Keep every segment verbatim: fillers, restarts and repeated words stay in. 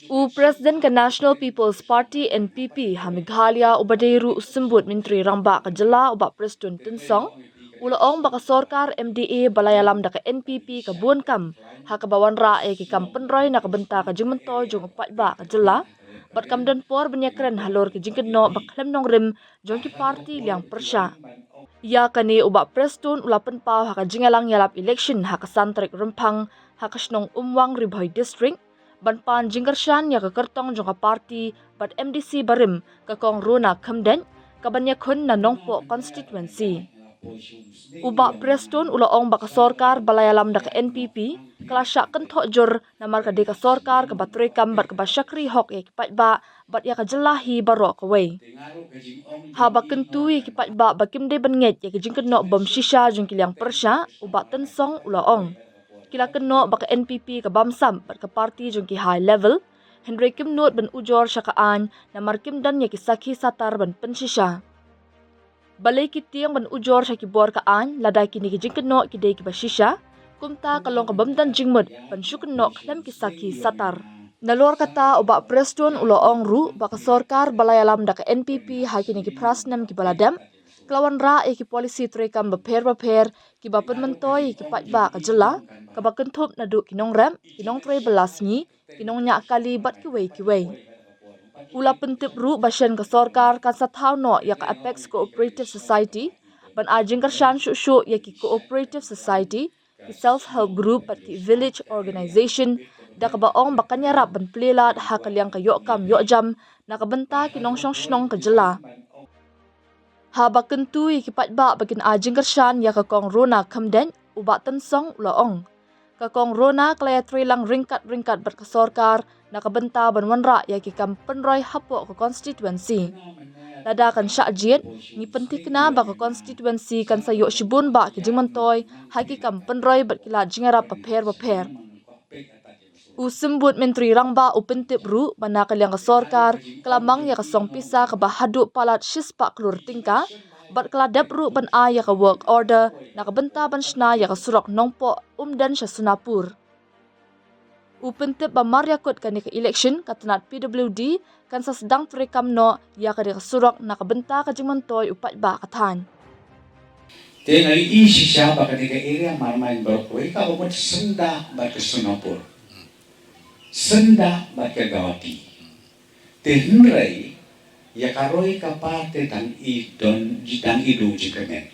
U President ka National People's Party, N P P, ha Meghalaya, uba dei ruh u Symbud Myntri Rangbah ka jylla, u Bah Prestone Tynsong, u la ong ba ka sorkar M D A ba la ïalam da ka N P P ka bun kam ha kaba wanrah ïa ki kam pynroi na ka bynta ka jingmyntoi jong u paidbah ka jylla, bad kam don por ban ïakren halor ki jingkynnoh ba khlem nongrim jong ki parti liang pyrshah. Ïa kane u Bah Prestone u la pynpaw ha ka jingïalang ïalap election ha ka san tarik Rymphang ha ka shnong Umwang, Ri Bhoi District, ban pan jingkyrshan ïa ka kyrtong jong ka parti bad M D C barim, ka Kong Rona Khymdeit, ka ban ïakhun na Nongpoh constituency. U Bah Prestone u la ong ba ka sorkar ba la ïalam da ka N P P ka la shah kynthoh jur, namar ka dei ka sorkar kaba treikam bad kaba shakri hok ïa ki paidbah bad ïa ka jylla hi baroh kawei. Haba kyntu ïa ki paidbah ba kim dei ban ngeit ïa ki jingkynnoh bym shisha jong ki liang pyrshah, u Bah Tynsong u la ong, ki la kynnoh ba ka N P P ka bamsap bad ka parti jong ki high level, hynrei kim nud ban ujor sha ka aiñ namar kim don ïa ki sakhi satar ban pynshisha. Balei ki tieng ban ujor sha ki bor ka aiñ lada kine ki jingkynnoh ki dei kiba shisha? Kumta ka long ka bym don jingmut ban shu kynnoh khlem ki sakhi satar. Nalor kata, u Bah Prestone u la ong ruh ba ka sorkar ba la ïalam da ka N P P ha kine ki phra snem kiba la dep ka la wanrah ïa ki polisi treikam bapher bapher kiba pynmyntoi ïa ki paidbah ka jylla, kaba kynthup naduh ki nongrep, ki nongtrei bylla sngi, ki nongñiah kali bad kiwei kiwei. U la pyntip ruh ba shen ka sorkar kan sa thaw noh ïa ka Apex Cooperative Society ban ai jingkyrshan shuh shuh ïa ki cooperative society, ki self help group bad ki village organization, da kaba ong ba kan ïarap ban plie lad ha ka liang ka ïoh kam ïoh jam na ka bynta ki nongshong shnong ka jylla. Haba kyntu ïa ki paidbah ba kin ai jingkyrshan ïa ka Kong Rona Khymdeit, u Bah Tynsong u la ong, ka Kong Rona ka la ïatrei lang ryngkat ryngkat bad ka sorkar na ka bynta ban wanrah ïa ki kam pynroi hapoh ka constituency. Lada kan shah jied, ngi pynthikna ba ka constituency kan sa ïoh shibun bah ki jingmyntoi ha ki kam pynroi bad ki lad jingïarap bapher bapher. U Symbud Myntri Rangbah u pyntip ruh ba na ka liang ka sorkar ka la mang ïa ka song pisa kaba haduh palat shispah klur tyngka, bad ka la dep ruh ban ai ïa ka work order na ka bynta ban shna ïa ka surok Nongpoh Umden sha Sonapur. U pyntip ba mar ïa kut kane ka election, ka tnat P W D kan sa sdang treikam noh ïa kane ka surok na ka bynta ka jingmyntoi u paidbah ka thaiñ. Te nga ïohi shisha ba kane ka area Marmain baroh kawei kaba mut syndah bad ka Sonapur, syndah bad ka Guwahati. Te hynrei ïa ka roi ka par te dang i don, dang i duh jingkyrmen.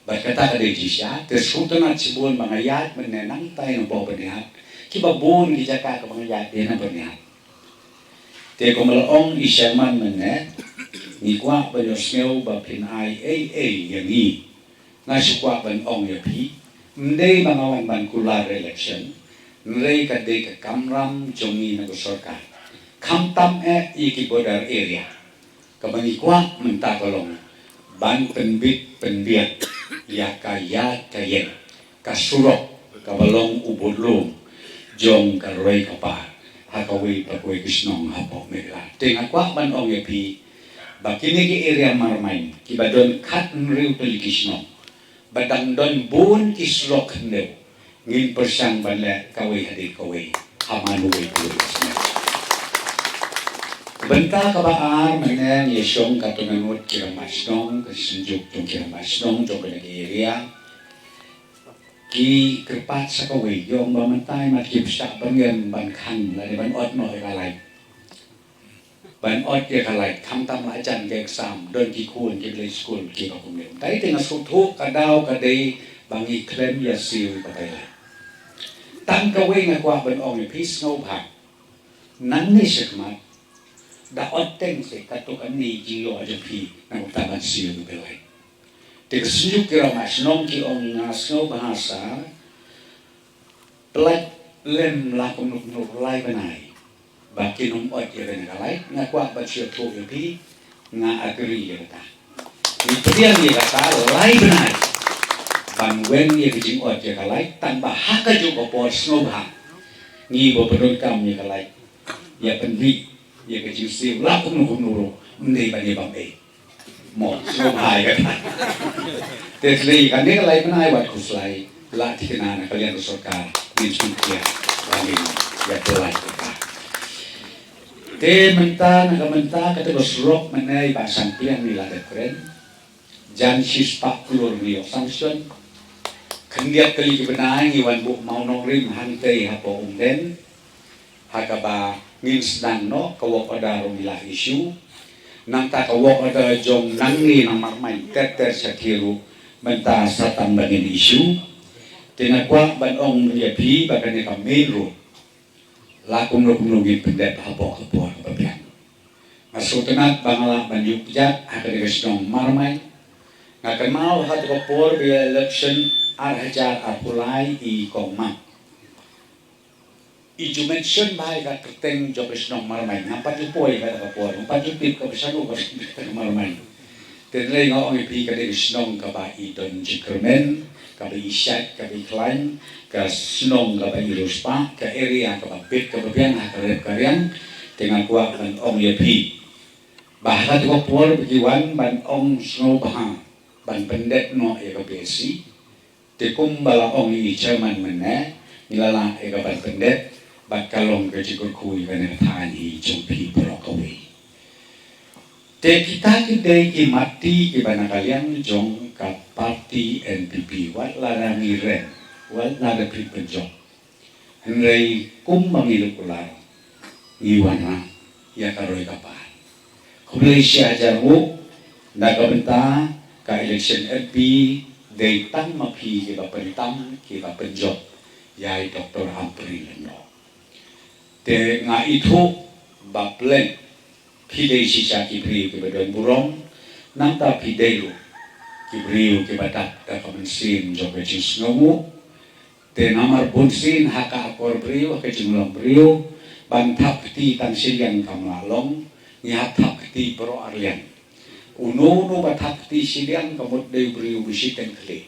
Bad kata ka dei jingshisha, te shu tnat shibun ba nga ïaid mynne nangta ïa Nongpoh Byrnihat, kiba bun ki jaka kaba nga ïaid ïa na Byrnihat. Te kumba la ong i chairman mynne, ngi kwah ban ïohsngew ba phin ai ei ei ïa ngi. Nga shu kwah ban ong ïa phi, ym dei ba nga wan ban kular election, hynrei ka dei ka kamram jong ngi na ka sorkar. Khamtam eh ïa ki border area. Kaba ngi kwah mynta ka long ban pynbit pynbiang ïa ka ïaid ka ïeng, ka surok kaba long u budlum jong ka roi ka par ha kawei pa kawei ka shnong hapoh Meghalaya. Te nga kwah ban ong ïa phi ba kine ki area Marmain kiba don khathynriew tylli ki shnong ba dang don bun ki surok khyndew, ngin pyrshang ban leh kawei hadien kawei ha man uwei pa uwei u snem. Bynta kaba ar, mynne ngi ïashong katto katne ngut ki rangbah shnong, ka synjuk jong ki rangbah shnong jong kane ka area. Ki kyrpad sa kawei, ïa ong ba mynta mat ki pyrshah ban ngem ban khang lane ban ot noh ïa ka light. Ban ot ïa ka light, khamtam la jan ka exam, don ki khun ki village school kiba kumne. Te nga sngewthuh ka daw ka dei ba ngi khlem ïa siew ïa ka light. Tang kawei nga kwah ban ong ïa phi, sngewbha nangne shakhmat da ot teng se katto katne jingïoh jong phi na ka bynta ban siew ïa ka light. Te ka synjuk ki rangbah shnong ki ong nga sngewbha sa, pynlait lem la kumno kumno lai bnai ba kin ym ot ïa kane ka light. Nga kwah ban shu ïathuh ïa phi, nga agree ïa kata. Ngi pdiang ïa kata, lai bnai ban weng ïa ka jingot ïa ka light, tang ba ha kajuh ka por sngewbha ngi ba pyndonkam ïa ka light, ïa pynmih ïa ka jingsiew la kumno kumno ruh, ym dei ban ïa bam ei. Mo, sngewbha ïa kata. Te shlei kane ka lai bnai wat khuslai, la thikna na ka liang ka sorkar, ngin sngewthuh ba ngin ïa pynlait kata. Te mynta na ka mynta kata ka surok mynne ba san pliang ngi la dep kren. Jan shispah klur ngi ïoh sanction. Khyndiat kali ki bnai ngi wan buh mawnongrim hangtei hapoh Umden. Ha kaba ngin sdang noh ka work order ruh ngi la issue. Nangta ka work order jong nangne na Marmain ter ter sha ki ruh mynta sa tang ba ngin issue. Te nga kwah ban ong ïa phi ba kane ka main ruh la kumno kumno ngin pyndep hapoh ka por kaba biang. Nga sngewtynnat ba nga lah ban ïuh kjat ha kane ka shnong Marmain. Nga kynmaw ha kata ka por ba ïa election ar hajar arphew lai i kong Mak i ju mention bha ïa ka kyrteng jong ka shnong Marmain. Ngam pat ju poi ha kata ka por, ngam pat ju tip kaba shano ka shnong Marmain. Te hynrei nga ong ïa phi ka dei ka shnong kaba i don jingkyrmen, kaba i shait, kaba i khlaiñ, ka shnong kaba i riewspah, ka area kaba bit kaba biang ha ka rep ka riang. Te nga kwah ban ong ïa phi ba ha kata ka por ba ki wan ban ong sngewbha ban pyndep noh ïa ka P H C. Te kumba la ong i chairman mynne, ngi la lah ïa ka ban pyndep bad ka long ka jingkyrkhu ïa kane ka thaiñ hi jong phi baroh kawei. Te kita ki dei ki matti kiba na ka liang jong ka party N P P, wat lada ngi rem, wat lada phi pynjop. Hynrei kumba ngi la kular, ngi wanrah ïa ka roi ka par. Khublei shihajar nguh. Na ka bynta ka election M P dei tang ma phi kiba pyntam kiba pynjop ïa i Doctor Humphrey Lyngdoh. Te nga ithuh ba pleng phi dei shisha ki briew kiba don burom, nangta phi dei ruh ki briew kiba dap da ka mynsiem jong ka jingsngewnguh. Te namar bunsien ha ka akor briew, ha ka jinglong briew, ban thap kti tang shiliang kam lah long, ngi hap thap kti baroh arliang. Uno uno ba thap kti shiliang ka mut dei u briew ba shiteng khlieh.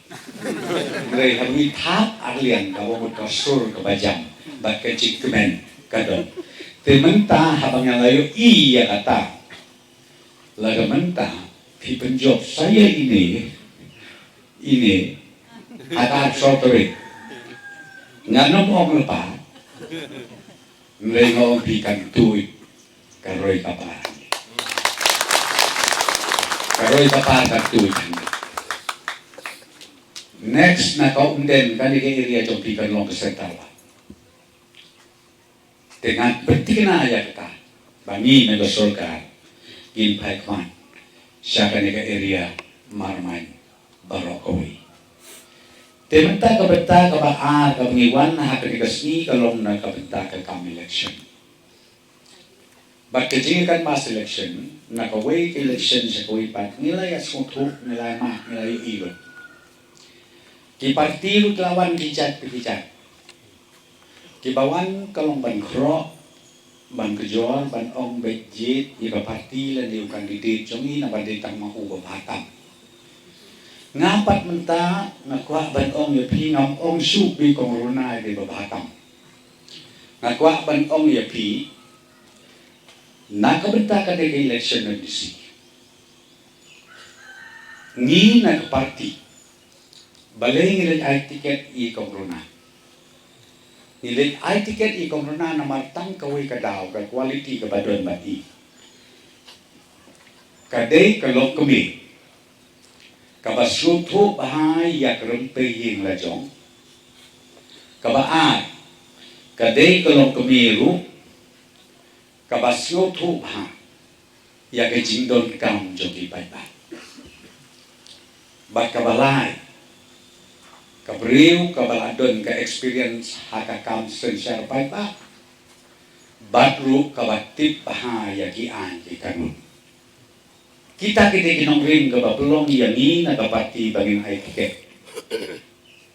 Hynrei ha ngi thap arliang ka mut ka sur kaba jam bad ka jingkmen ka don. Te mynta haba nga la ïohi ïa kata, lada mynta phi pynjop sa ïa ine, ine ha ka arphew saw tarik, ngan ym ong lypa. Hynrei nga ong phi kan tuid ka roi ka par. Ka roi ka par kan tuid. Next na ka Umden, kane ka area jong phi kan long ka centre ba. Te ngan pynthikna ïa kata ba ngi na ka sorkar ngin phai khmat sha kane ka area Marmain baroh kawei. Te mynta ka bynta kaba ar kaba ngi wan ha kane ka sngi ka long na ka bynta ka kam election. Bad ka jingïakanmas election na kawei ka election sha kawei pat ngi la ïa sngewthuh, ngi la ïa mad, ngi la ïa ïohi lut. Ki party ruh ki la wan ki jait pa ki jait. Kiba wan ka long ban khroh, ban kjor, ban ong beit jied ïa ka party lane u candidate jong ngi, namar dei tang ma u ba bha tam. Nga pat mynta nga kwah ban ong ïa phi, ngam ong shuh ba i Kong Runa dei ba bha tam. Nga kwah ban ong ïa phi na ka bynta kane ka election M D C. Ngi na ka party, balei ngi leit ai tiket ïa i Kong Runa? Ngi leit ai tiket ïa i Kong Runa namar tang kawei ka daw, ka quality kaba don bad i. Ka dei ka longkmie kaba sngewthuh bha ïa ka rympei ïing la jong. Kaba ar, ka dei ka longkmie ruh kaba sngewthuh bha ïa ka jingdonkam jong ki paidbah. Bad kaba lai, ka briew kaba la don ka experience ha ka kam synshar paidbah, bad ruh kaba tip bha ïa ki aiñ ki kanun. Kita ki dei ki nongrim kaba pynlong ïa ngi na ka party ba ngin ai tiket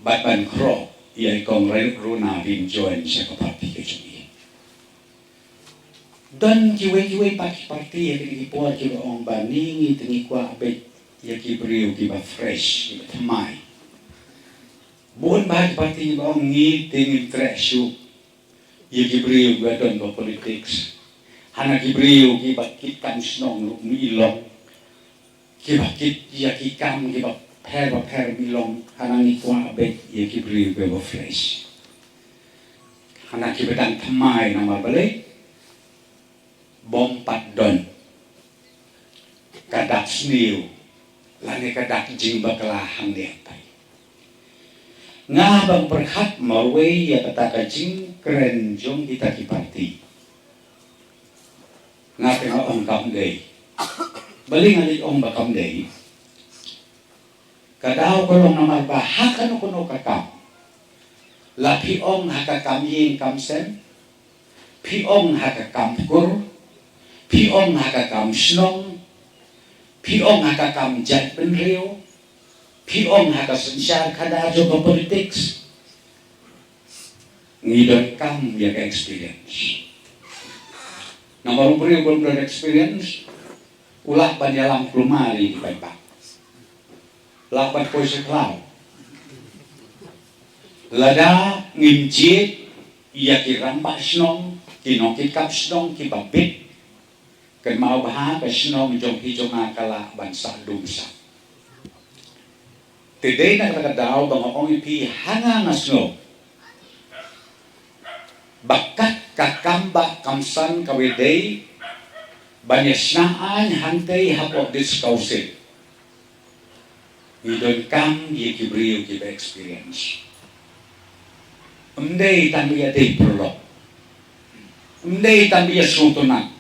bad ban khroh ïa i Kong Runa ba in join sha ka party ka jong ngi. Don kiwei kiwei pat ki party ha kine ki por kiba ong ba ngi, ngi te ngi kwah beit ïa ki briew kiba fresh, kiba thymmai. Bun bah ki party kiba ong ngi te ngim treh shuh ïa ki briew kiba don ba politics. Hana ki briew kiba kit kam shnong ruh ngi long. Kiba kit ïa ki kam kiba pher ba pher ngi long, hana ngi kwah beit ïa ki briew kiba fresh. Hana kiba dang thymmai namar balei? Bym pat don ka dak sniew lane ka dak jingbakla hangne hangtai. Nga bym pyrkhat marwei ïa kata ka jingkren jong kita ki parti. Nga te nga ong kam dei. Balei nga leh ong ba kam dei? Ka daw ka long namar ba ha kano kano ka kam, la phi ong ha ka kam ïing kam sem, phi ong ha ka kam kur, phi ong ha ka kam shnong, phi ong ha ka kam jaitbynriew, phi ong ha ka synshar khadar jong ka politics, ngi donkam ïa ka experience. Namar u briew bym don experience u lah ban ïalam kulmar ïa ki paidbah. Lah ban poi sha khlaw. Lada ngim jied ïa ki rangbah shnong, ki nongkitkam shnong kiba bit, kynmaw ba ha ka shnong jong phi jong nga ka lah ban sah dum sah. Te dei na kata ka daw ba nga ong ïa phi, ha nga nga sngew ba kat ka kam ba kam san kawei dei ban ïa shna aiñ hangtei hapoh District Council. Ngi donkam ïa ki briew kiba experience. Ym dei tang ba ïa dei paralok. Ym dei tang ba ïa sngewtynnat.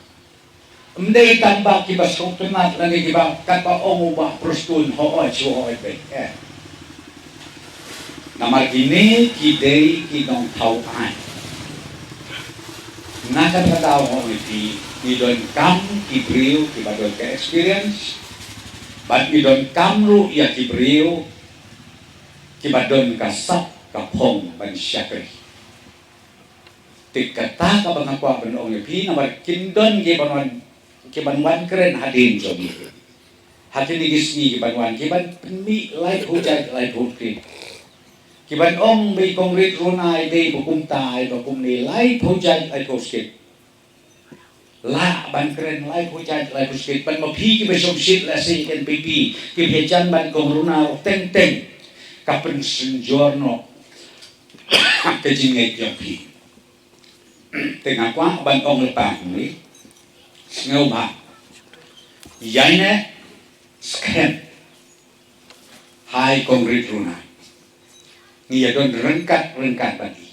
Ym dei tang ba kiba sngewtynnat lane kiba katba ong u Bah Prestone, hooid shu hooid beit. Eh. Namar kine ki dei ki nongthaw aiñ. Na kata ka daw nga ong ïa phi, ngi donkam ki briew kiba don ka experience, bad ngi donkam ruh ïa ki briew kiba don ka sap ka phong ban shakri. Te kata kaba nga kwah ban ong ïa phi, namar kin don ki ban wan, ki ban wan kren hadien jong ngi ha kine ki sngi, ki ban wan, ki ban pynmih laiphew jait laiphew script, ki ban ong ba i Conrad Runa i dei ba kumta, i ba kumne, laiphew jait laiphew script. Lah ban kren laiphew jait laiphew script, ban ma phi kiba shongshit lehse ïa ka N P P, kiba ïajan bad Kong Runa ruh teng teng ka pynsynjor noh ka jingngeit jong phi. Te nga kwah ban ong lypa hangne, sngewbha ïaineh skhem ha i Conrad Runa. Ngi ïa don ryngkat ryngkat bad i.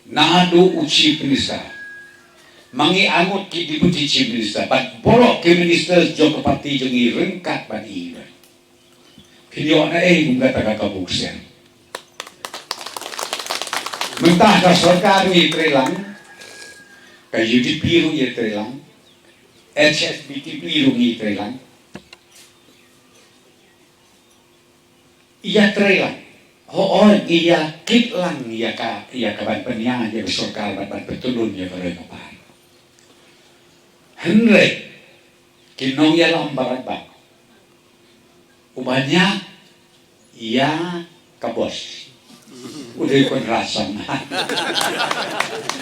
Naduh u Chief Minister, ma ngi angnud ki Deputy Chief Minister bad baroh ki minister jong ka party jong ngi ryngkat bad i. Phin ïoh na ei kum kata ka kabu ksiar? Mynta ka sorkar ngi trei lang, ka U D P ruh ngi trei lang, H S P D P ruh ngi trei lang. Ïa trei lang. Hooid, ngi ïa kit lang ïa ka, ïa ka ban pynïaid ïa ka sorkar bad ban pyntylun ïa ka roi ka par. Hynrei ki nongïalam baroh ba uba ñiah ïa ka bos u dei Conrad Sangma.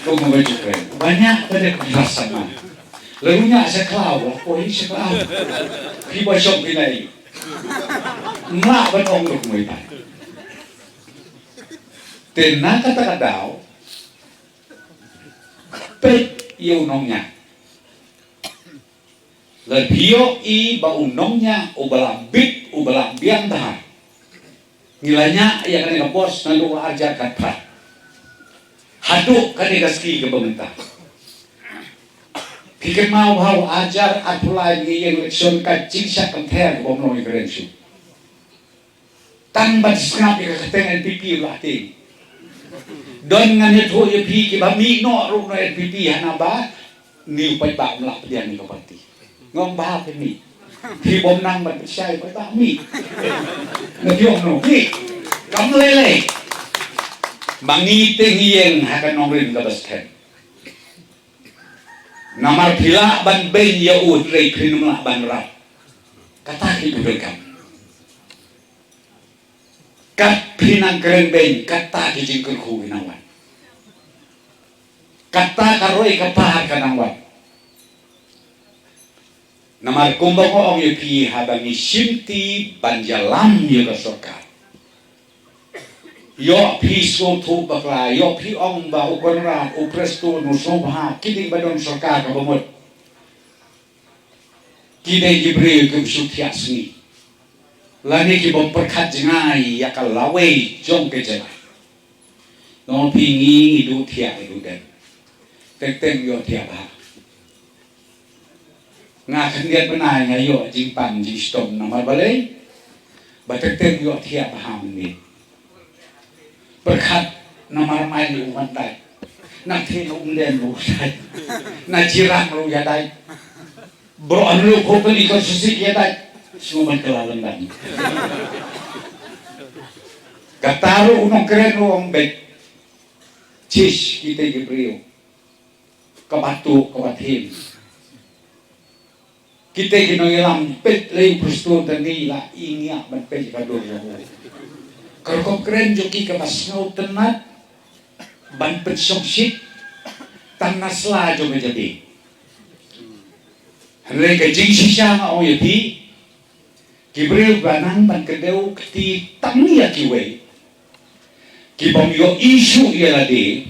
Kumno ba ju kren, uba ñiah ka dei Conrad Sangma. La u ñiah sha khlaw, la poi sha khlaw. Phi ba shong phi nai. Nga ban ong duk mai pai. Te na kata ka daw, peit ïa u nongñiah. Lada phi ïohi ba u nongñiah uba la bit, uba la biang bha, ngi la ñiah ïa kane ka bos naduh arhajar khatphra haduh kane ka sngi kaba mynta. Phi kynmaw ba ha u arhajar arphew lai ngi ïeng election, ka jingshah kynthei kaba ym long ïa ka rem shuh. Tang ban sngap ïa ka kyrteng N P P u la tieng. Don ngan ïathuh ïa phi kiba mih noh ruh na N P P hana ba une u paidbah um lah pdiang ïa ka party. Nga ong ba phi mih. Phi bym nang ban pynshai ïa u paidbah, mih. Nga ong no mih. Kam lei lei. Ma ngi te ngi ïeng ha ka nongrim kaba skhem. Namar phi lah ban beiñ ïa u hynrei phin ym lah ban rap. Kata ki bun kam. Kat phi nang kren beiñ, kata ki jingkyrkhu ki nang wan. Kata ka roi ka par ka nang wan. Namar kumba nga ong ïa phi, haba ngi shimti ban ïalam ïa ka sorkar, ïoh phi sngewthuh bakla, ïoh phi ong ba u Conrad, u Prestone, u Sngewbha, ki dei ba don sorkar kaba mut. Ki dei ki briew kiba shu thiah sngi lane ki bym pyrkhat jngai ïa ka lawei jong ka jylla. Ngi phi ngi ngi duh thiah ngi duh dem. Teng teng ïoh thiah bha. Nga khyndiat bnai nga ïoh jingpang jingshitom namar balei? Ba teng teng ïoh thiah bha mynnin. Pyrkhat namar mai ruh u wan dait. Na thie ruh um dem ruh dait. Na jirang ruh ïa dait. Bro an ruh ko peli ko sisi ïa dait. Sngewbha kylla lyndan. Kata ruh u nongkren ruh ong beit. Chish, kita ki briew kaba tuh kaba thim. Kita ki nongïalam, peit lei u Prestone te ngi la i ngiah ban peit ka dur jong u. Ka rukom kren jong ki kaba sngewtynnat ban pynshongshit tang na sla jong ka jabieng. Hynrei ka jingshisha nga ong ïa phi, ki briew ba nang ban kdew kti tang ïa kiwei, ki bym ïohi shuh ïa lade,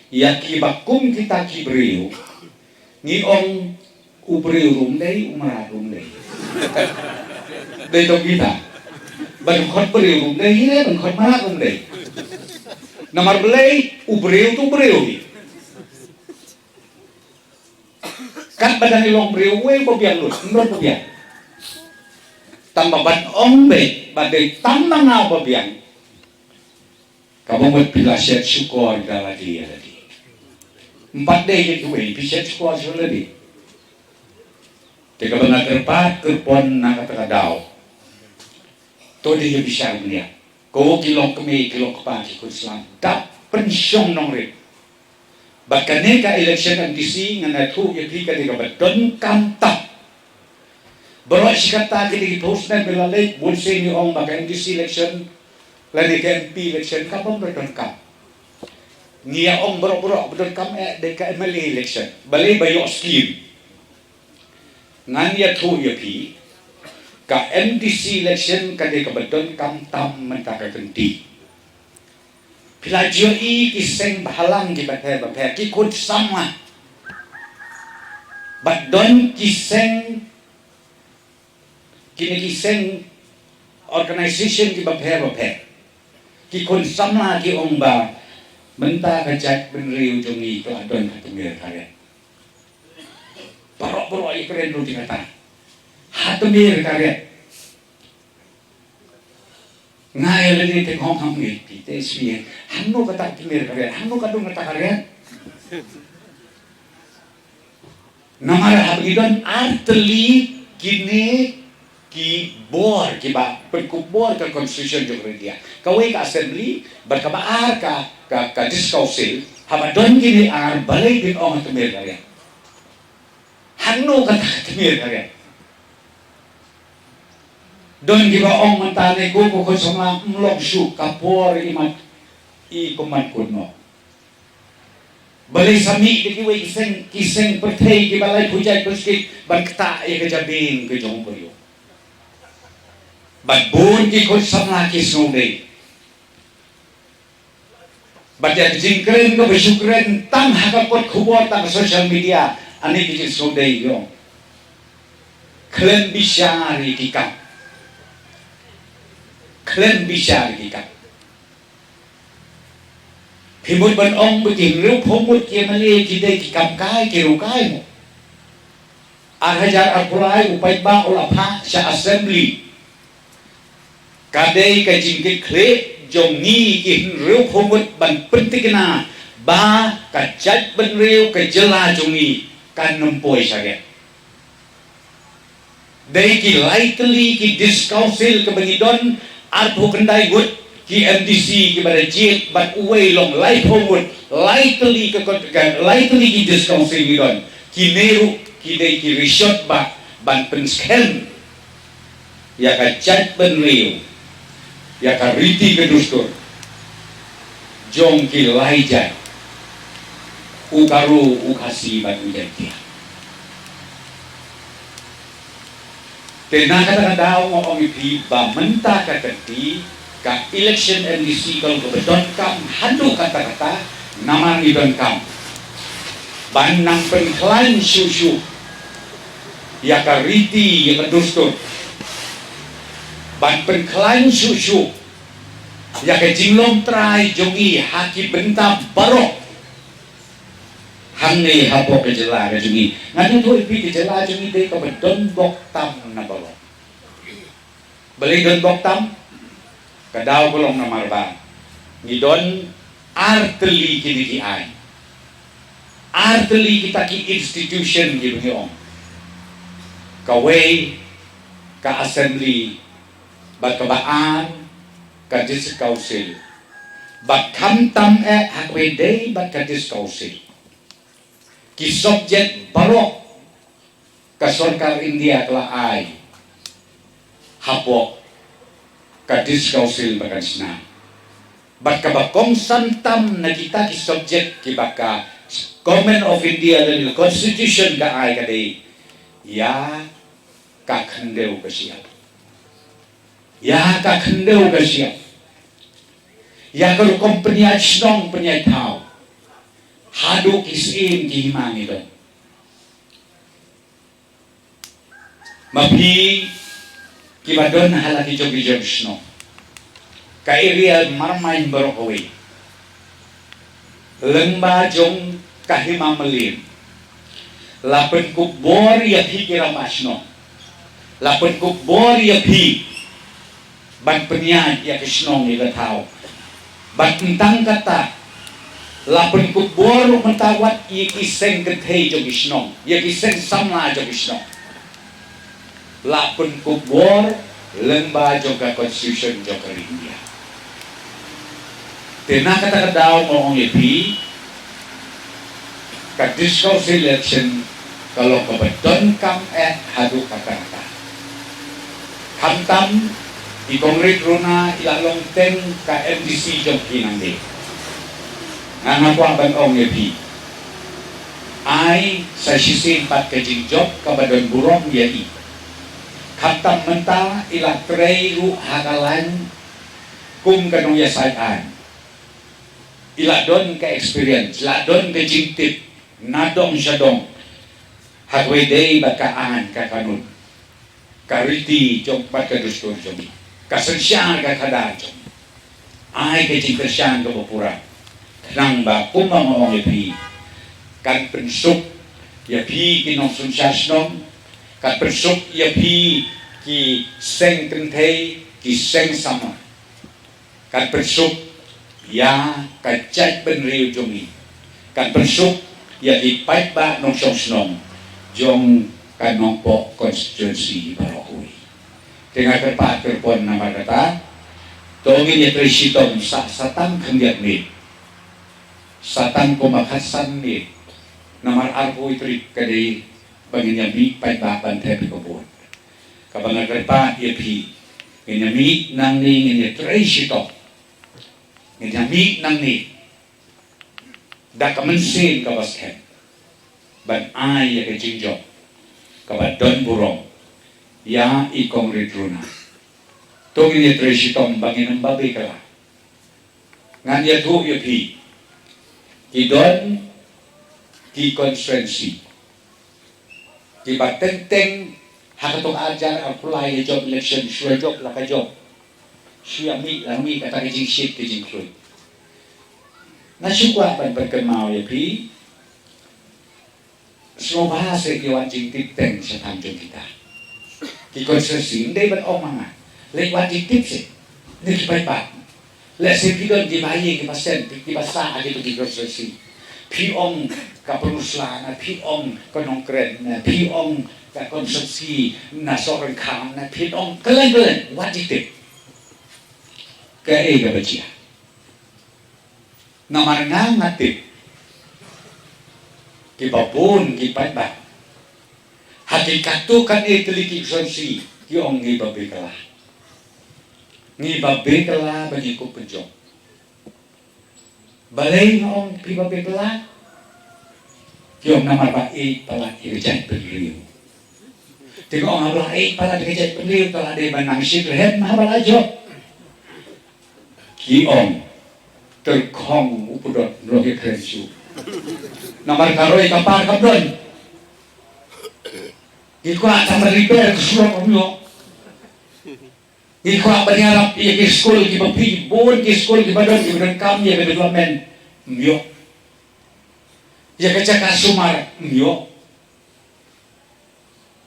ïa kiba kum kita ki briew, ngi ong u briew ruh um dei, u mrad ruh um dei. Dei tang kita. Ban khot briew ruh um dei, hi dei ban khot mrad ruh um dei. Namar balei? U briew tu briew hi. Katba dang i long briew uwei ba biang lut, ym don ba biang. Tang ba ban ong beit ba dei tang ma nga ba biang. Kaba mut phi la shet shukor ïa lade ïa lade. Ym pat dei ïa kiwei, phi shet shukor sha lade. Te kaba nga kyrpad kyrpon na kata ka daw, to dei ïa bishar bniah. Ko ki long kmie, ki long kpa, ki khun samla, dap pynshong nongrim. Bad kane ka election M D C ngan ïathuh ïa phi ka dei kaba donkam tam. Baroh shi katta ki dei ki postman ba la leit, bun sien ngi ong ba ka M D C election lane ka M P election ka bym donkam. Ngi ïa ong baroh baroh ba donkam eh dei ka M L A election. Balei? Ba ïoh skim. Ngan ïathuh ïa phi, ka M D C election ka dei kaba donkam tam mynta ka kynti. Phi la ju ïohi ki seng bhalang kiba pher bapher, ki khun samla. Bad don ki seng, kine ki seng organisation kiba pher bapher. Ki khun samla ki ong ba mynta ka jaitbynriew jong ngi ka la don ha tmier ka riat. Baroh baroh ïa kren ruh jingkata. Ha tmier ka riat. Nga ïa lade te hong ham ngi phi te sbien. Hangno kata tmier ka riat, hangno ka dung kata ka riat. Namar haba ngi don ar tylli kine ki bor kiba pynkup bor ka constitution jong ka India. Kawei ka assembly, bad kaba ar ka, ka, ka district council, haba don kine ar balei phin ong ha tmier ka riat. Hangno kata ka tmier ka riat. Don kiba ong mynta ne ko ko ko samla ym long shuh ka por i mat i kumman kut noh. Balei sa mih da kiwei ki seng, ki seng pyrthei kiba laiphew jait pyrshit ban ktah ïa ka jabieng ka jong u briew. Bad bun ki khun samla ki sngewdei. Bad ïa ka jingkren kaba shu kren tang ha ka kot khubor tang ha social media, ani ka jingsngewdei ïong. Khlem bishar ïa ki kam. Khlem bishar ïa ki kam. Phi mut ban ong ba ki hynriewphew ngut ki M L A ki dei ki kam kai, ki riew kai mo. Ar hajar arphew lai u paidbah u la phah sha assembly. Ka dei ka jingkitkhlieh jong ngi ki hynriewphew ngut ban pynthikna ba ka jaitbynriew ka jylla jong ngi kan ym poi sha riat. Dei ki lai tylli ki district council kaba ngi don, arphew khyndai ngut ki M D C kiba da jied bad uwei long laiphew ngut, lai tylli ka kot, ka lai tylli ki district council ngi don. Kine ruh ki dei ki rishot ba ban pynskhem ïa ka jaitbynriew, ïa ka riti ka dustur jong ki lai jait, u Garo, u Khasi bad u Jaiñtia. Te na kata ka daw nga ong ïa phi ba mynta ka kynti ka election M D C ka long kaba donkam haduh katta katta, namar ngi donkam ban nang pynkhlaiñ shuh shuh ïa ka riti, ïa ka dustur, ban pynkhlaiñ shuh shuh ïa ka jinglong trai jong ngi ha ki bynta baroh. Hangne hapoh ka jylla ka jong ngi, nga ïathuh ïa phi, ka jylla jong ngi dei kaba don bok tam na baroh. Balei don bok tam? Ka daw ka long namar ba ngi don ar tylli kine ki aiñ, ar tylli kita ki institution kiba ngi ong. Kawei ka assembly, bad kaba ar ka district council, bad khamtam eh ha kawei dei bad ka district council. Ki subject baroh ka sorkar India ka la ai hapoh ka district council ba kan shna. Bad kaba kongsan tam na kita ki subject kiba ka Government of India lane ka Constitution ka ai ka dei ïa ka khyndew ka shyiap. Ïa ka khyndew ka shyiap. Ïa ka rukom pynïaid shnong pynïaid thaw haduh ki syiem ki hima ngi don. Ma phi kiba don ha la ki jong ki jong shnong, ka area Marmain baroh kawei, lyngba jong ka Hima Mylliem, la pynkup bor ïa phi ki rangbah shnong, la pynkup bor ïa phi ban pynïaid ïa ka shnong ïa ka thaw. Bad tang kata, la pynkup bor ruh mynta wat ïa ki seng kynthei jong ki shnong, ïa ki seng samla jong ki shnong, la pynkup bor lyngba jong ka Constitution jong ka ri India. Te na kata ka daw nga ong ïa phi, ka district council election ka long kaba donkam eh haduh katta katta. Khamtam i Kong Rit Runa i la long teng ka M D C jong phi nangne. Nga nga kwah ban ong ïa phi, ai sa shisien pat ka jingjop kaba don burom ïa i. Khamtam mynta i la trei ruh ha ka lain kum ka nongïasaid aiñ. I la don ka experience, la don ka jingtip na dong sha dong ha kawei dei bad ka aiñ ka kanun, ka riti jong bad ka dustur jong ngi, ka synshar ka khadar jong ngi. Ai ka jingkyrshan kaba pura. Khnang ba kumba nga ong ïa phi, kan pynsuk ïa phi ki nongsynshar shnong, kan pynsuk ïa phi ki seng kynthei, ki seng samla, kan pynsuk ïa ka jaitbynriew jong ngi, kan pynsuk ïa ki paidbah nongshong shnong jong ka Nongpoh constituency baroh kawei. Te nga kyrpad kyrpon namar kata, to ngin ïatrei shitom sa, sa tang khyndiat miet, sa tang kumba khatsan miet, namar arphew tarik ka dei ba ngin ïa mih paidbah ban thep ïa ka vote. Kaba nga kyrpad ïa phi, ngin ïa mih nangne, ngin ïatrei shitom, ngin ïa mih nangne da ka mynsiem kaba skhem ban ai ïa ka jingjop kaba don burom ïa i Kong Rit Runa. To ngin ïatrei shitom ba ngin ym babe kylla. Ngan ïathuh ïa phi, ki don ki constituency kiba teng teng ha kato ka arhajar arphew lai ïa jop election, shu ïa jop la ka jop, shu ïa mih la mih, kata ka jingshit ka jingkhluit. Nga shu kwah ban pynkynmaw ïa phi, sngewbha seh ïa wat jingtip teng shaphang jong kita ki constituency. Ym dei ban ong ma nga, leit wat jingtip seh na ki paidbah. Lehse phi don kiba ïeng kiba sem, kiba sah ha kito ki constituency. Phi ong ka Pynursla, na phi ong ka Nongkrem, na phi ong ka constituency na Sohryngkham, na phi ong kylleng kylleng, wat jingtip. Kaei kaba jia? Namar nga nga tip kiba bun ki paidbah ha ki katto katne tylli ki constituency ki ong ngi babe kylla. Ngi babe kylla ba ngi kup pynjop. Balei nga ong phi babe kylla? Ki ong namar ba ïeit palat ïa ka jaitbynriew. Te nga ong haba la ïeit palat ïa ka jaitbynriew, te la dei ban nang shitrhem haba la jop. Ki ong, tyrkhong u pudot, ym long ïakren shuh. Namar ka roi ka par kam don. Ki kwah tang ban repair ka shnong, ym ïoh. Ki kwah ban ïarap ïa ki skul kiba phi, bun ki skul kiba don, kiba donkam ïa ka development, ym ïoh. Ïa ka jaka sumar, ym ïoh.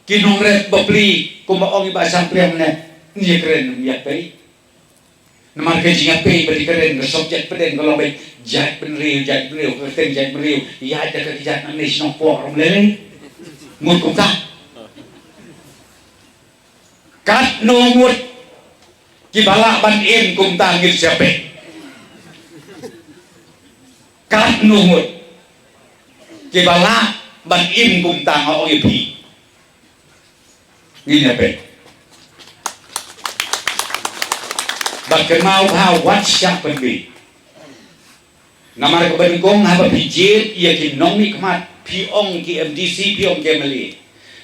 Ki nongrep bapli, kumba ong i Bah Shangpliang ne, ym ïakren, ym ïapei. Namar ka jingïapei bad ïakren ka subject pdeng ka long beit jaitbynriew, jaitbynriew, ka kyrteng jaitbynriew ïaid da ka kjat nangne shnong por ym lei lei. Mut kumta. Katno ngut kiba lah ban im kumta ngin sa peit. Katno ngut kiba lah ban im kumta, nga ong ïa phi. Ngin ïa peit. Bad kynmaw bha, wat shah pynbeit. Namar kaba nyngkong haba phi jied ïa ki nongmihkhmat, phi ong ki M D C, phi ong ki M L A.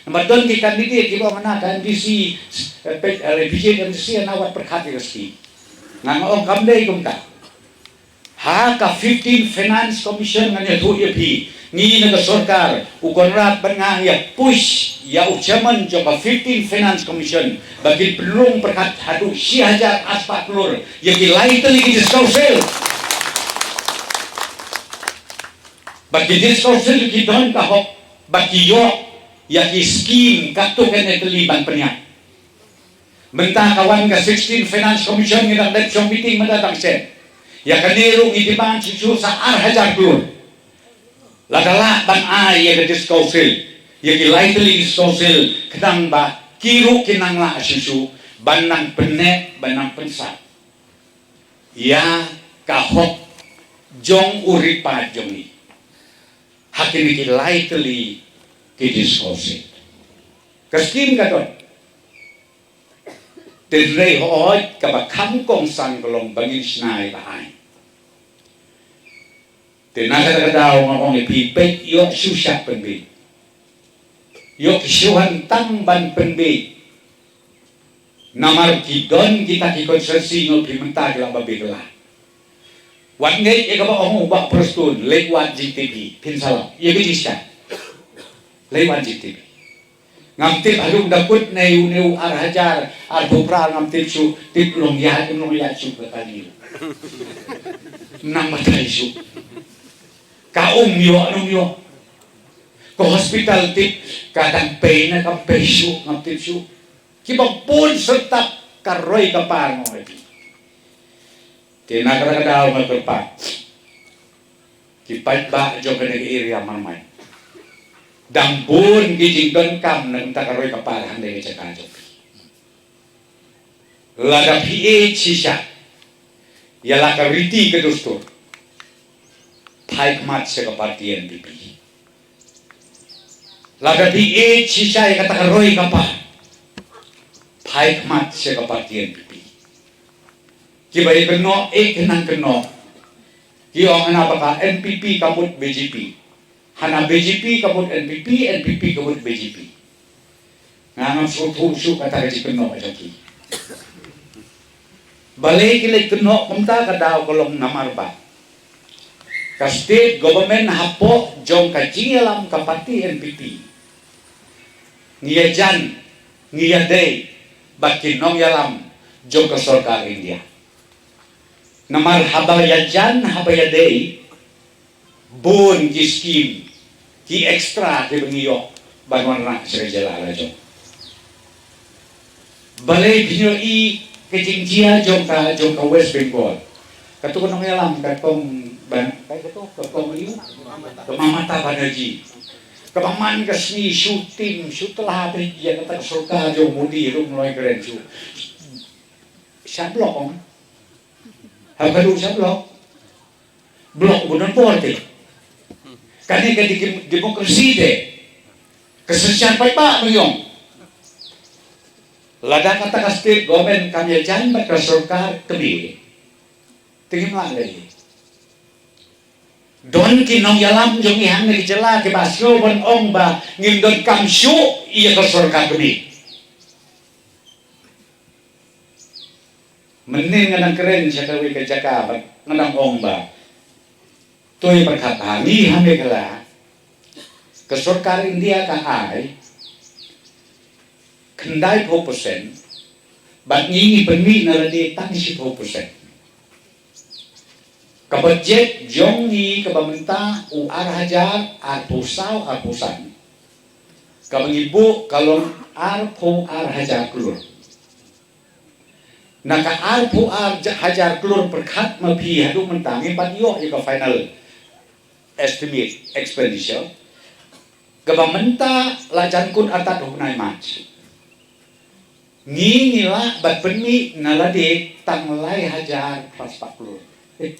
Namar don ki candidate kiba ong, na ka M D C, eh, phi, eh, phi jied M D C, na wat pyrkhat ïa ka scheme. Nga nga ong kam dei kumta. Ha ka fifteenth Finance Commission ngan ïathuh ïa phi, ngi na ka sorkar, u Conrad bad nga ngi ïa push ïa u chairman jong ka fifteenth Finance Commission ba kin pynrung pyrkhat haduh shi hajar arspah klur ïa ki lai tylli ki District Council. Ba ki District Council ki don ka hok ba ki ïoh ïa ki scheme katto katne tylli ban pynïaid. Mynta ka wan ka sixteen Finance Commission, ngi dang dep shong meeting mynta tang shen. Ïa kane ruh ngi demand shuh shuh sa ar hajar klur. Lada lah ban ai ïa ka District Council, ïa ki lai tylli ki District Council, khnang ba ki ruh kin nang lah shuh shuh ban nang pynneh, ban nang pynsah ïa ka hok jong u ri paid jong ngi ha kine ki lai tylli ki District Council. Ka scheme ka don. Te hynrei hooid, kaba kham kongsan ka long ba ngin shna ïa ka aiñ. Te na kata ka daw nga ong ïa phi, peit, ïoh shu shah pynbeit. Ïoh ki shu hap tang ban pynbeit. Namar ki don kita ki constituency, nga ong ïa phi, mynta ki la babe kylla. Wat ngeit ïa kaba ong u Bah Prestone, leit wad jingtip hi, phin sa lap ïa ka jingshai. Leit wad jingtip hi. Ngam tip haduh da kut ne u, ne u ar hajar arphew phra, ngam tip shuh, tip long ïaid, long ïaid shuh ka kali. Nang batai shuh. Ka um ïoh, um ïoh. Ka hospital tip ka dang pei ne kam pei shuh, ngam tip shuh. Kiba bun syrtap ka roi ka par, nga ong ïa phi. Te na kata ka daw nga kyrpad, ki paidbah jong kane ka area Mawlai, dang bun ki jingdonkam na ka bynta ka roi ka par hangne ha ka jaka jong phi. Lada phi ïeit shisha ïa la ka riti ka dustur, phai khmat sha ka party N P P. Lada phi ïeit shisha ïa kata ka roi ka par, phai khmat sha ka party N P P. Kiba ïakynnoh, eh, ki nang kynnoh. Ki ong hana ba ka N P P ka mut B J P. Hana B J P ka mut N P P, N P P ka mut B J P. Nga ngam sngewthuh shuh kata ka jingkynnoh jong ki. Balei ki leit kynnoh kumta? Ka daw ka long namar ba ka state government hapoh jong ka jingïalam ka party N P P, ngi ïajan, ngi ïadei bad ki nongïalam jong ka sorkar India. Namar haba ïajan, haba ïadei, bun ki scheme, ki extra kiba ngi ïoh ban wanrah sha ka jylla la jong. Balei phi ïohi ka jingjia jong ka, jong ka West Bengal? Kato ka nongïalam ka kong ban, ka kato ka kong ïu, ka Mamata Banerjee. Kaba man ka sngi shu tim, shu tylli beit ïa kata ka sorkar jong Modi ruh ym loi kren shuh. Sha block ong. Haba ka duh sha block, block bun don por te. Kane ka di-, democracy te. Ka synshar paidbah ba ngi ong. Lada kata ka state government kam ïajan bad ka sorkar kmie, te ngim lah lei. Don ki nongïalam jong ngi hangne ha ka jylla kiba sngew ban ong ba ngim donkam shuh ïa ka sorkar kmie. Mynnin nga dang kren sha kawei ka jaka bad nga dang ong ba, to ïa pyrkhat ha ngi ha Meghalaya, ka sorkar India ka ai khyndai phew percent, bad ngi ngi pynmih na lade tang shiphew percent. Ka budget jong ngi kaba mynta u ar hajar arphew saw arphew san, kaba ngi buh ka long arphew ar hajar klur. Na ka arphew ar hajar klur pyrkhat ma phi haduh mynta ngim pat ïoh ïa ka final estimate expenditure. Kaba mynta la jan kut artat u bnai March. Ngi ngi lah ban pynmih na lade tang lai hajar phra spah klur. Eh,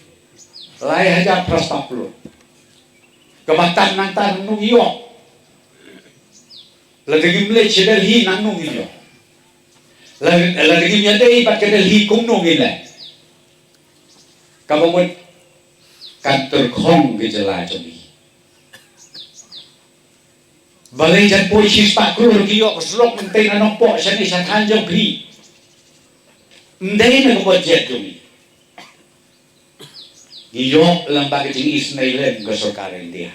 lai hajar phra spah klur. Kaba tam nangta nangno ïoh. Lada ngim leit sha Delhi nangno ngin ïoh. Lada, lada ngim ïadei bad ka Delhi kumno ngin leh. Kaba mut kan tyrkhong ka jylla jong ngi. Balei jan poi shi spah klur ki ïoh ka surok mynta na Nongpoh shane sha thaiñ jong phi. Ym dei na ka budget jong ngi. Ngi ïoh lang ba ka jingisynei lem ka sorkar India.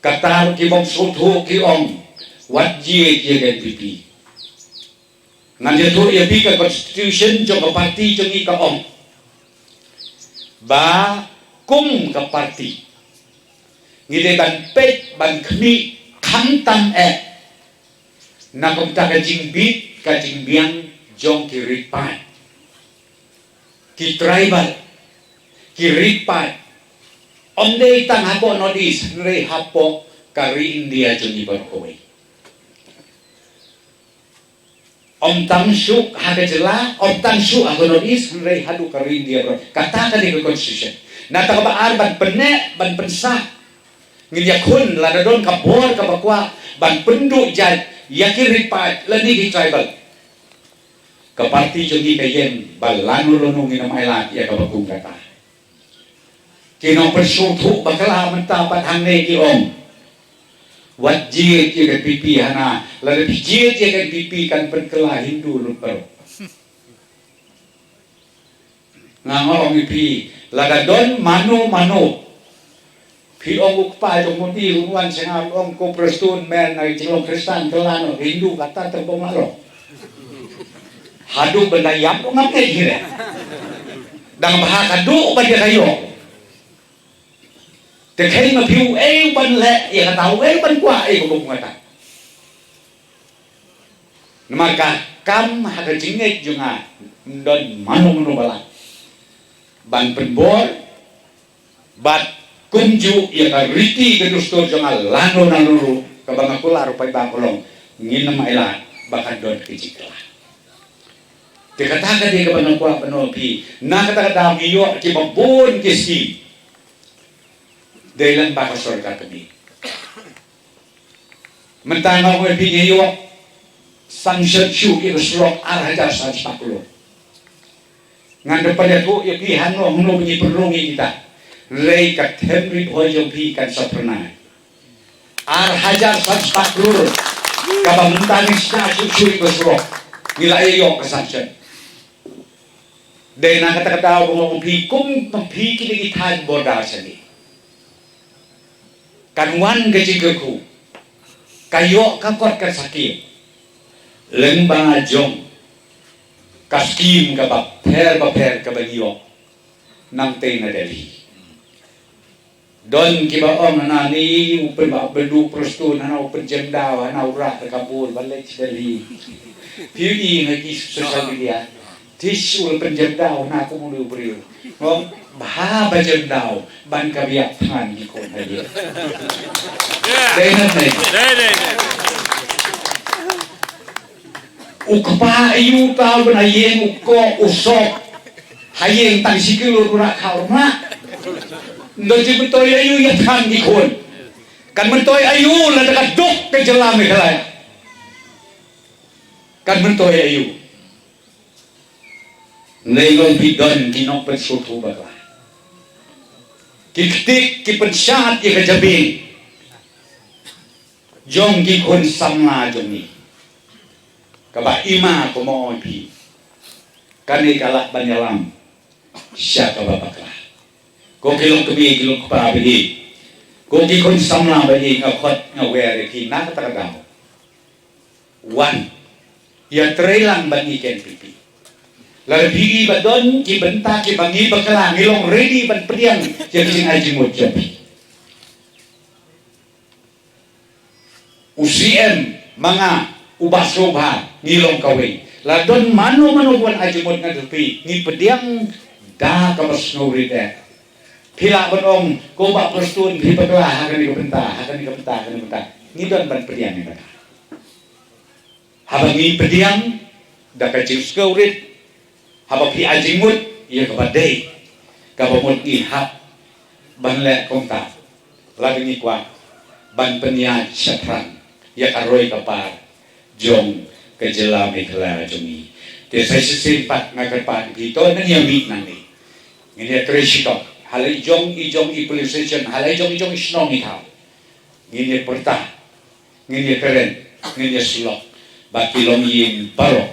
Kata ruh ki bym sngewthuh ki ong wat jied ïa ka N P P. Ngan ïathuh ïa phi ka constitution jong ka party jong ngi ka ong ba kum ka party ngi dei ban peit ban khmih khamtam eh na kumta ka jingbit ka jingbiang jong ki ri paid, ki tribal, ki ri paid. Ym dei tang hapoh North East hynrei hapoh ka ri India jong ngi baroh kawei. Ym tang shuh ha ka jylla, ym tang shuh ha ka North East hynrei haduh ka ri India baroh. Kata ka dei ka constitution. Nangta kaba ar ban pynneh ban pynsah. Ngin ïakhun lada don ka bor kaba kwah ban pynduh jait ïa ki ri paid lane ki tribal. Ka party jong ngi ka ïeng ba lano lano ngin ym ailad ïa kaba kum kata. Ki nongpynsngewthuh bakla mynta pat hangne ki ong wat jied ïa ka N P P hana, lada phi jied ïa ka N P P kan pynkylla Hindu lut baroh. Nga nga ong ïa phi, lada don mano mano phi ong u kpa jong Modi un wan sha nga un ong ko Prestone men na jinglong Khristan kylla noh Hindu kata tang bym lah long. Haduh ban da ïap ruh ngam ngeit hi re. Dang bha ka duh ban da ka ïoh. Te kheiñ ma phi uei ban leh ïa kata, uei ban kwah ïa ka bym kata. Namar ka kam ha ka jingngeit jong nga ym don mano mano ba lah ban pynbor bad kumjuh ïa ka riti ka dustur jong nga lano lano ruh kaba nga kular u paidbah ka long ngin ym ailad ba kan don ka jingkylla. Te kata ka dei kaba nga kwah ban ong phi na kata ka daw ngi ïoh kiba bun ki skim. Dei lang ba ka sorkar ka dei. Mynta nga ong ïa phi ngi ïoh sanction shuh ïa ka surok ar hajar san spah klur. Ngan da pynïathuh ïa phi hangno hangno ba ngi pynrung ïa kita. Hynrei ka them ri Bhoi jong phi kan sa phyrnai. Ar hajar san spah klur kaba mynta ngi sna shuh shuh ïa ka surok. Ngi la ïoh ka sanction. Dei na kata ka daw ba nga ong phi kum phi ki dei ki thaiñ border sha ngi. Kan wan ka jingkyrkhu ka ïoh ka kot ka sakim. Lyngba jong ka skim kaba pher ba pher kaba ngi ïoh nangtei na Delhi. Don kiba ong hana ni u pynbah byndu Prestone hana u pynjem daw hana u rah da ka bul ba leit sha Delhi. Phi ïohi ha ki social media. Tish u la pynjem daw hana kum u briew. Ngong bha ba jem daw ban ka biak thngan ki khun ha ïing. Dei na dei. Dei, dei, dei. U kpa aiu tau ban ha ïing u koh u sok. Ha ïing tang shi kilo u rah khaw rah. Ndo ji myntoi aiu ïa thngan ki khun. Kan myntoi aiu lada ka duk ka jylla Meghalaya. Kan myntoi aiu. Ngi long phi don ki nongpynsngewthuh bakla. Ki ktik ki pynshad ïa ka jabieng jong ki khun samla jong ngi. Kaba ima kumno phi. Kane ka lah ban ïalam sha kaba bakla. Ko ki long kmie ki long kpa ba ïeit. Ko ki khun samla ba ïeit nga khot nga wer ïa phi na kata ka daw. Wan, ïa trei lang bad ngi ka N P P. Lada phi i ba don ki bynta kiba ngi bakla, ngi long ready ban pdiang ïa ka jingai jingmut jong phi. U C M ma nga, u Bah Shubha, ngi long kawei. La don mano mano ban ai jingmut nga da phi, ngi pdiang da kaba sngewrit eh. Phi lah ban ong, ko Bah Prestone, phi bakla ha kane ka bynta, ha kane ka bynta, ha kane ka bynta. Ngi don ban pdiang ïa kata. Haba ngi pdiang da ka jingsngewrit, haba phi ai jingmut ïa kaba dei, kaba mut ngi hap ban leh kumta. Lada ngi kwah ban pynïaid shaphrang ïa ka roi ka par jong ka jylla Meghalaya jong ngi. Te sa shisien pat nga kyrpad ïa phi to, ngin ïa mih nangne. Ngin ïa trei shitom ha la i jong i jong i police station, ha la i jong i jong i shnong i thaw. Ngin ïa pyrta, ngin ïa kren, ngin ïa syllok bad ki longïing baroh,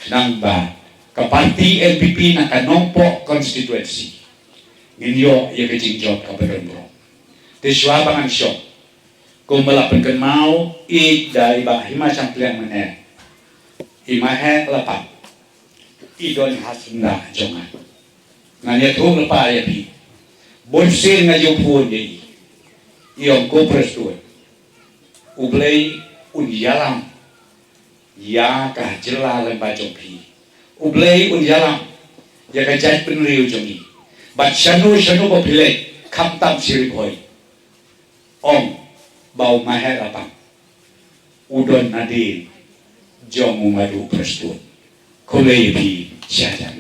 khnang ba ka party N P P na ka Nongpoh constituency ngin ïoh ïa ka jingjop kaba don burom. Te shuwa ba ngan shong, kumba la pynkynmaw ïa i da i Bah Hima Shangpliang mynne, i Maheh Lapang i don ha syndah jong nga. Ngan ïathuh lypa ïa phi. Bun sien nga ju phone ïa i, i ong, ko Prestone, U Blei un ïalam ïa ka jylla lyngba jong phi. U Blei un ïalam ïa ka jaitbynriew jong ngi. Bad shano shano ba phi leit, khamtam sha Ri Bhoi, ong ba u Maheh Lapang u don nadien jong u Madu Prestone. Khublei ïa phi, sha jan.